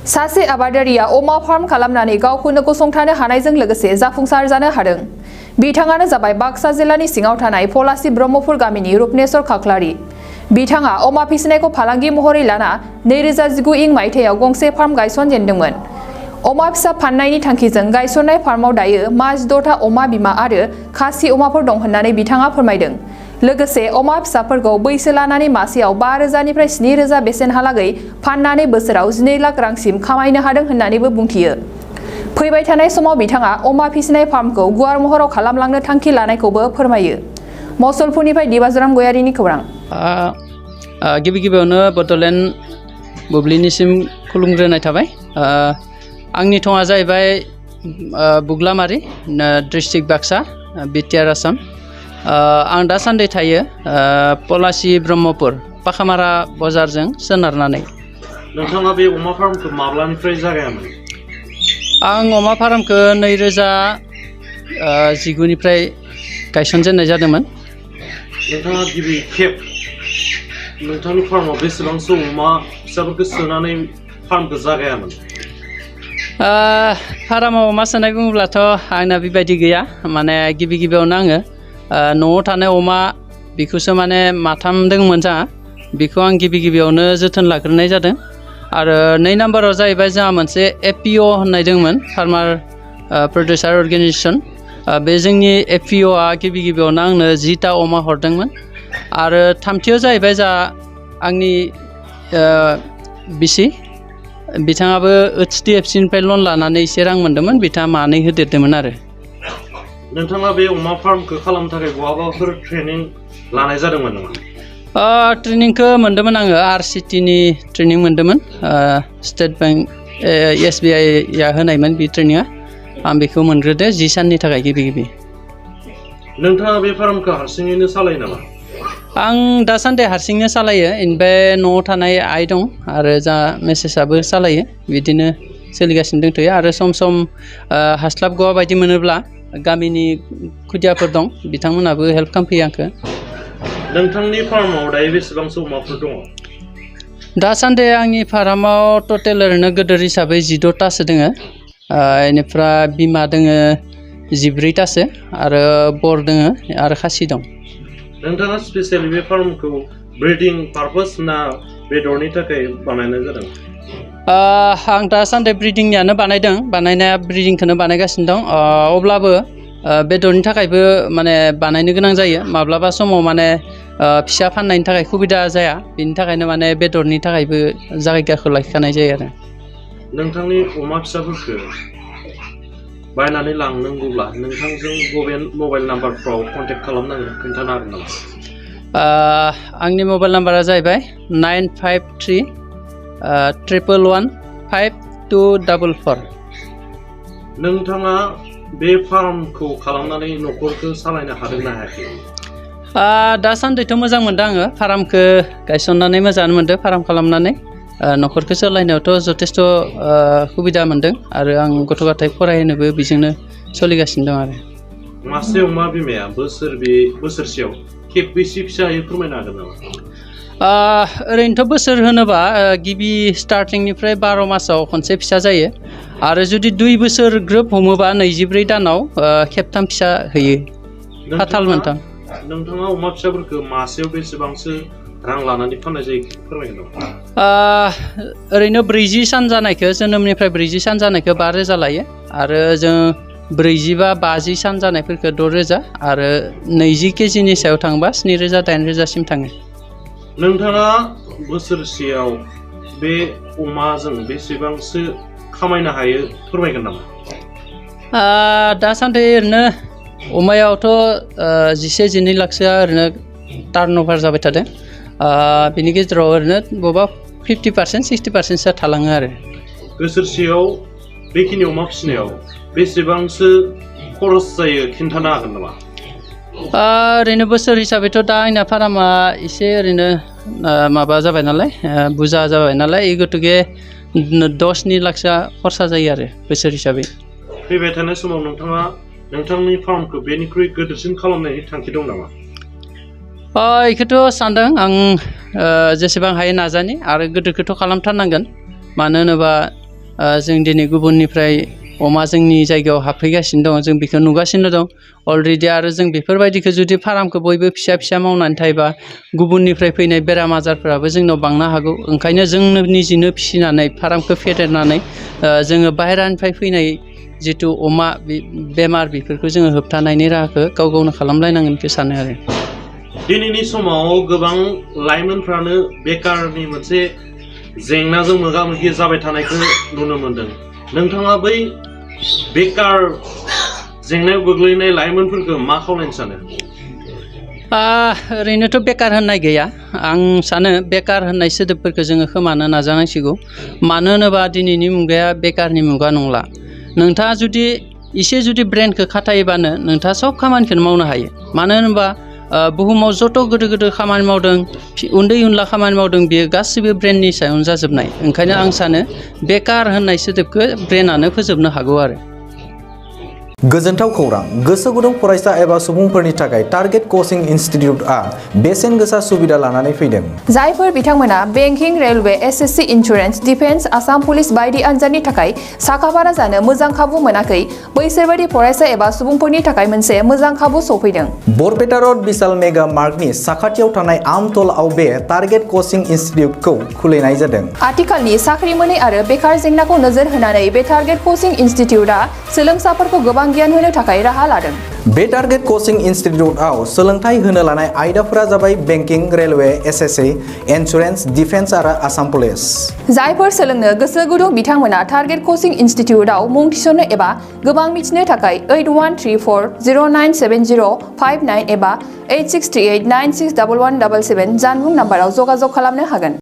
सासे आबादारिया अमा फार्म खालामनानै गावखौनो गसंथानो हानायजों लोगोसे जाफुंसार जानो हादों। बिथाङानो जाबाय बाक्सा जिल्लानि सिङाव थानाय पलासि ब्रह्मपुर गामिनि रुपनेश्वर खाख्लारि। बिथाङा अमा फिसिनायखौ फालांगि महरै लाना 2019 इं मायथाइयाव गंसे फार्म गायसनजेनदोंमोन। अमा फिसा फाननायनि थांखिजों गायसननाय फार्माव दायो 16टा अमा बिमा आरो खासि अमाफोर दं होननानै बिथाङा फोरमायदों। लोगोसे अमा फिसाफोरखौ बैसो लानानै मासेयाव 5,000 निफ्राय 7,000 बेसेनहालागै फाननानै बोसोराव 12 लाख रांसिम खामायनो हादों होननानैबो बुंथियो। फैबाय थानाय समाव बिथाङा अमा फिसिनाय फार्मखौ गुवार महराव खालामलांनो थांखि लानायखौबो फोरमायो। मसलपुरनिफ्राय दिबाजराम गयारिनि खौरां। गिबि गिबियावनो बड'लेण्ड बुब्लिनिसिम खुलुमग्रोनाय थाबाय। आंनि थङा जाहैबाय बुग्लामारि डिस्ट्रिक्ट बाक्सा बिटिआर आसाम। आं दासान्दि थायो पलासि ब्रह्मपुर पाखामारा बाजारजों सोनारनानै। नोंथाङा बे अमा फार्मखौ माब्लानिफ्राय जागायामोन? आं अमा फार्मखौ 2019 निफ्राय गायसनजेननाय जादोंमोन। नोंथाङा गिबि खेब नोंथांनि फार्माव बेसेबांसो अमा फिसाफोरखौ सोनानै फार्मखौ जागायामोन? फार्माव अमा सोनाय बुङोब्लाथ' आंना बेबायदि गैया। माने गिबि गिबियावनो आङो न'आव थानाय अमा बेखौसो माने माथाम दंमोन जोंहा। बेखौ आं गिबि गिबियावनो जोथोन लाग्रोनाय जादों। आरो 2 नाम्बाराव जाहैबाय जोंहा मोनसे एपिअ होननाय दंमोन, फार्मार प्रडिउसार अर्गेनाइजेसन। बे जोंनि एपिअआ गिबि गिबियावनो आंनो 10टा अमा हरदोंमोन। आरो थामथियाव जाहैबाय जा आंनि बिसि, बिथाङाबो HDFC निफ्राय लन लानानै एसे रां मोन्दोंमोन, बिथाङा 2 होदेरदोंमोन आरो। नोंथाङा बे अमा फार्मखौ खालामनो थाखाय बहाबाफोर ट्रेनिं लानाय जादोंमोन नामा? ट्रेनिंखौ मोन्दोंमोन आङो, RCTनि ट्रेनिं मोन्दोंमोन। स्टेट बेंक SBIआ होनायमोन बे ट्रेनिङा। आं बेखौ मोनग्रोदो 10 साननि थाखाय गिबि गिबि। नोंथाङा बे फार्मखौ हारसिङैनो सालायो नामा? आं दासान्दि हारसिंनो सालायो। इनिफ्राय न'आव थानाय आइ दं आरो जा मेसेजआबो सालायो। बिदिनो सोलिगासिनो दंथ'यो। आरो सम सम हास्लाबग'वा बायदि मोनोब्ला गामिनि खुदियाफोर दं, बिथांमोनाबो हेल्प खालामफैयो आंखौ। नोंथांनि फार्माव दायो बेसेबांसो अमाफोर दङ? दासान्दि आंनि फार्माव टटेल ओरैनो गोदोर हिसाबै 16टासो दोङो। इनिफ्राय बिमा दोङो 14टासो आरो बर दोङो आरो खासि दं। नोंथाङा स्पेसियेलि बे फार्मखौ ब्रिडिं पारपस ना बेदरनि थाखाय बानायनाय जादों? आं दासान्दि ब्रिडिंनियानो बानायदों, बानायनाया ब्रिडिंखौनो बानायगासिनो दं। अब्लाबो बेदरनि थाखायबो माने बानायनो गोनां जायो। माब्लाबा समाव माने फिसा फाननायनि थाखाय सुबिदा जाया, बेनि थाखायनो माने बेदरनि थाखायबो जायगाखौ लाखिखानाय जायो आरो। नोंथांनि अमा फिसाफोरखौ बायनानै लांनांगौब्ला नोंथांजों बबे मबाइल नाम्बारफ्राव कन्टेक्ट खालामनांगोन खोन्थानो हागोन नामा? आंनि मबाइल नाम्बारा जाहैबाय 953-111-5244। नोंथाङा बे फार्मखौ खालामनानै न'खरखौ सालायनो हादोंना हायाखै? दासान्दिथ' मोजां मोनदों आङो। फार्मखौ गायसननानै मोजाङानो मोनदों। फार्म खालामनानै न'खरखौ सालायनायावथ' जथेस्थ' सुबिदा मोनदों आरो आं गथ' गथाय फरायहोनोबो बेजोंनो सोलिगासिनो दं आरो। मासे अमा बिमाया बोसोरसेयाव खेबबेसे फिसा होयो फोरमायनो हागोन नामा? ओरैनोथ' बोसोर होनोबा गिबि स्टार्टिंनिफ्राय 12 मासाव खनसे फिसा जायो। आरो जुदि 2 बोसोर ग्रोब हमोबा 24 दानाव खेबथाम फिसा होयो। फाथाल मोनथाम। नोंथाङा अमा फिसाफोरखौ मासेयाव बेसेबांसो रां लानानै फाननाय जायो फोरमायगोन नामा? ओरैनो 40 सान जानायखौ, जोनोमनिफ्राय 40 सान जानायखौ 5,000 लायो। आरो जों 40-50 सान जानायफोरखौ 6,000 आरो 20 केजिनि सायाव थांबा 7,000-8,000 सिम थाङो। नोंथाङा बोसोरसेयाव बे अमाजों बेसेबांसो खामायनो हायो फोरमायगोन नामा? दासान्दि ओरैनो अमायावथ' 11-12 लाखसोआ ओरैनो टार्नअभार जाबाय थादों। बिनि गेजेराव ओरैनो बबेबा 50%-60%सो थालाङो आरो। बोसोरसेयाव बेखिनि अमा फिसिनायाव बेसेबांसो खरस जायो खिन्थानो हागोन नामा? ओरैनो बोसोर हिसाबैथ' दा आंना फार्मा एसे ओरैनो माबा जाबाय नालाय, बुरजा जाबाय नालाय, गतिके 10-12 लाखसोआ खरसा जायो आरो बोसोर हिसाबै। फैबाय थानाय समाव नोंथाङा नोंथांनि फार्मखौ बेनिख्रुइ गिदिरसिन खालामनायनि थांखि दं नामा? बेखौथ' सानदों आं, जेसेबां हायो नाजानि आरो गिदिरखौथ' खालामथारनांगोन। मानो होनोबा जों दिनै गुबुननिफ्राय अमा जोंनि जायगायाव हाबफैगासिनो दङ जों बेखौ नुगासिनो दं अलरेडि आरो जों बेफोरबायदिखौ जुदि फार्मखौ बयबो फिसा फिसा मावनानै थायोबा गुबुननिफ्राय फैनाय बेराम आजारफोराबो जोंनाव बांनो हागौ ओंखायनो जोंनो निजिनो फिसिनानै फार्मखौ फेदेरनानै जोङो बाहेरानिफ्राय फैनाय जितु अमा बेमार बेफोरखौ जोङो होबथानायनि राहाखौ गाव गावनो खालामलायनांगोनखौ सानो आरो दिनैनि समाव गोबां लाइमोनफ्रानो बेकारनि मोनसे जेंनाजों मोगा मोगि जाबाय थानायखौ नुनो मोनदों नोंथाङा बै बेकार जेंनायाव गोग्लैनाय लाइमोनफोरखौ मा खावलायनो सानो ओरैनोथ' बेकार होननाय गैया आं सानो बेकार होननाय सोदोबफोरखौ जोङो खोमानो नाजानांसिगौ मानो होनोबा दिनैनि मुगाया बेकारनि मुगा नंला नोंथाङा जुदि एसे जुदि ब्रेनखौ खाथायोबानो नोंथाङा सब खामानिखौनो मावनो हायो मानो होनोबा बुहुमाव जत' गोदो गोदो खामानि मावदों उन्दै उनला खामानि मावदों बेयो गासिबो ब्रेननि सायावनो जाजोबनाय ओंखायनो आं सानो बेकार होननाय सोदोबखौ ब्रेनानो फोजोबनो हागौ आरो गोजोनथाव खौरां गोसो गुदुं फरायसा एबा सुबुंफोरनि थाखाय टारगेट कचिं इनस्टिट्यूटआ बेसेन गोसा सुबिदा लानानै फैदों जायफोर बिथांमोना banking railway SSC insurance defence Assam police बायदि आनजादनि थाखाय साखाफारा जानो मोजां खाबु मोनाखै बैसोर बायदि फरायसा एबा सुबुंफोरनि थाखाय मोनसे मोजां खाबु सफैदों बरपेटा रोड विशाल मेगा मार्टनि साखाथियाव थानाय आमतलाव बे टारगेट कचिं इनस्टिट्यूटखौ खुलिनाय जादों आथिखालनि साख्रि मोनै आरो बेकार जेंनाखौ नोजोर होनानै बे टारगेट कचिं इनस्टिट्यूटआ सोलोंसाफोरखौ गोबां गियान होनो थाखाय राहा लादों बे टारगेट कचिं इनस्टिट्यूटआव सोलोंथाइ होनो लानाय आयदाफोरा जाबाय banking railway SSC insurance defence आरो आसाम पुलिस जायफोर सोलोंनो गोसो गुदुं बिथांमोना टारगेट कचिं इनस्टिट्यूटआव मुं थिसननो एबा गोबां मिथिनो थाखाय 8134097059 एबा 8638961177 जानबुं नाम्बाराव जगाजग खालामनो हागोन